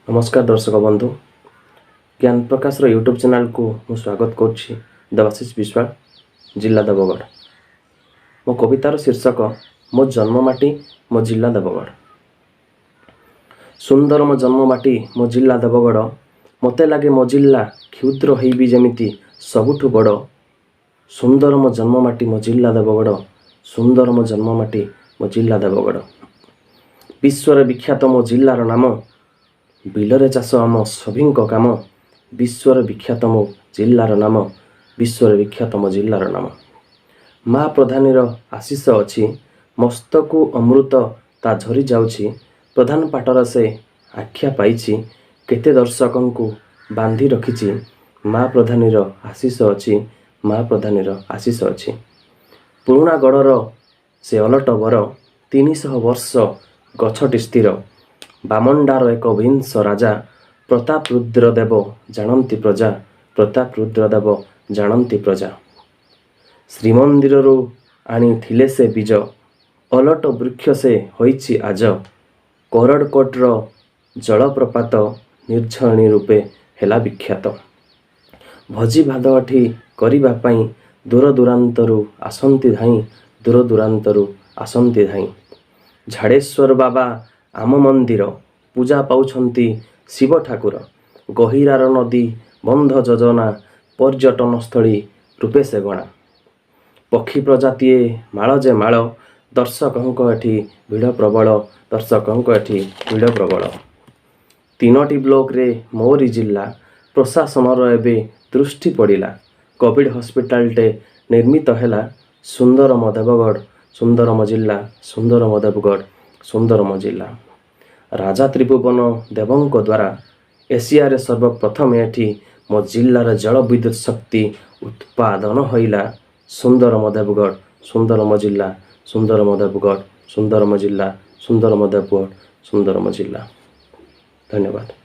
ନମସ୍କାର ଦର୍ଶକ ବନ୍ଧୁ, ଜ୍ଞାନ ପ୍ରକାଶର ୟୁଟ୍ୟୁବ୍ ଚ୍ୟାନେଲକୁ ମୁଁ ସ୍ୱାଗତ କରୁଛି। ଦେବାଶିଷ ବିଶ୍ୱାଳ, ଜିଲ୍ଲା ଦେବଗଡ଼। ମୋ କବିତାର ଶୀର୍ଷକ ମୋ ଜନ୍ମମାଟି ମୋ ଜିଲ୍ଲା ଦେବଗଡ଼। ସୁନ୍ଦର ମୋ ଜନ୍ମମାଟି ମୋ ଜିଲ୍ଲା ଦେବଗଡ଼। ମୋତେ ଲାଗେ ମୋ ଜିଲ୍ଲା କ୍ଷୁଦ୍ର ହେଇବି ଯେମିତି ସବୁଠୁ ବଡ଼। ସୁନ୍ଦର ମୋ ଜନ୍ମମାଟି ମୋ ଜିଲ୍ଲା ଦେବଗଡ଼। ସୁନ୍ଦର ମୋ ଜନ୍ମମାଟି ମୋ ଜିଲ୍ଲା ଦେବଗଡ଼। ବିଶ୍ୱରେ ବିଖ୍ୟାତ ମୋ ଜିଲ୍ଲାର ନାମ। ବିଲରେ ଚାଷ ଆମ ସଭିଙ୍କ କାମ। ବିଶ୍ୱରେ ବିଖ୍ୟାତ ମୋ ଜିଲ୍ଲାର ନାମ। ବିଶ୍ୱରେ ବିଖ୍ୟାତ ମୋ ଜିଲ୍ଲାର ନାମ। ମା ପ୍ରଧାନୀର ଆଶିଷ ଅଛି, ମସ୍ତକୁ ଅମୃତ ତା ଝରି ଯାଉଛି। ପ୍ରଧାନ ପାଟର ସେ ଆଖ୍ୟା ପାଇଛି, କେତେ ଦର୍ଶକଙ୍କୁ ବାନ୍ଧି ରଖିଛି। ମା ପ୍ରଧାନୀର ଆଶିଷ ଅଛି, ମା ପ୍ରଧାନୀର ଆଶିଷ ଅଛି। ପୁରୁଣା ଗଡ଼ର ସେ ଅଲଟ ବର, 300 ବର୍ଷ ଗଛଟି ସ୍ଥିର। ବାମଣ୍ଡାର ଏକ ବିଂଶ ରାଜା ପ୍ରତାପ ରୁଦ୍ର ଦେବ ଜାଣନ୍ତି ପ୍ରଜା, ପ୍ରତାପ ରୁଦ୍ର ଦେବ ଜାଣନ୍ତି ପ୍ରଜା। ଶ୍ରୀମନ୍ଦିରରୁ ଆଣିଥିଲେ ସେ ବୀଜ, ଅଲଟ ବୃକ୍ଷ ସେ ହୋଇଛି ଆଜ। କରଡ଼କୋଟର ଜଳପ୍ରପାତ ନିର୍ଝରଣୀ ରୂପେ ହେଲା ବିଖ୍ୟାତ। ଭୋଜି ଭାତ ଏଠି କରିବା ପାଇଁ ଦୂର ଦୂରାନ୍ତରୁ ଆସନ୍ତି ଧାଇଁ, ଦୂର ଦୂରାନ୍ତରୁ ଆସନ୍ତି ଧାଇଁ। ଝାଡ଼େଶ୍ୱର ବାବା ଆମ ମନ୍ଦିର, ପୂଜା ପାଉଛନ୍ତି ଶିବ ଠାକୁର। ଗହିରାର ନଦୀ ବନ୍ଧ ଯୋଜନା, ପର୍ଯ୍ୟଟନସ୍ଥଳୀ ରୂପେ ସେ ଗଣା। ପକ୍ଷୀ ପ୍ରଜାତିଏ ମାଳ ଯେ ମାଳ, ଦର୍ଶକଙ୍କ ଏଠି ଭିଡ଼ ପ୍ରବଳ, ଦର୍ଶକଙ୍କ ଏଠି ଭିଡ଼ ପ୍ରବଳ। ତିନୋଟି ବ୍ଲକରେ ମୋରି ଜିଲ୍ଲା, ପ୍ରଶାସନର ଏବେ ଦୃଷ୍ଟି ପଡ଼ିଲା। କୋଭିଡ଼ ହସ୍ପିଟାଲଟେ ନିର୍ମିତ ହେଲା। ସୁନ୍ଦର ମୋ ଦେବଗଡ଼, ସୁନ୍ଦର ମୋ ଜିଲ୍ଲା, ସୁନ୍ଦର ମୋ ଦେବଗଡ଼, ସୁନ୍ଦର ମୋ ଜିଲ୍ଲା। ରାଜା ତ୍ରିଭୁବନ ଦେବଙ୍କ ଦ୍ୱାରା ଏସିଆରେ ସର୍ବପ୍ରଥମେ ଏଠି ମୋ ଜିଲ୍ଲାର ଜଳ ବିଦ୍ୟୁତ ଶକ୍ତି ଉତ୍ପାଦନ ହୋଇଲା। ସୁନ୍ଦର ମୋ ଦେବଗଡ଼, ସୁନ୍ଦର ମୋ ଜିଲ୍ଲା, ସୁନ୍ଦର ମୋ ଦେବଗଡ଼, ସୁନ୍ଦର ମୋ ଜିଲ୍ଲା, ସୁନ୍ଦର ମୋ ଦେବଗଡ଼, ସୁନ୍ଦର ମୋ ଜିଲ୍ଲା। ଧନ୍ୟବାଦ।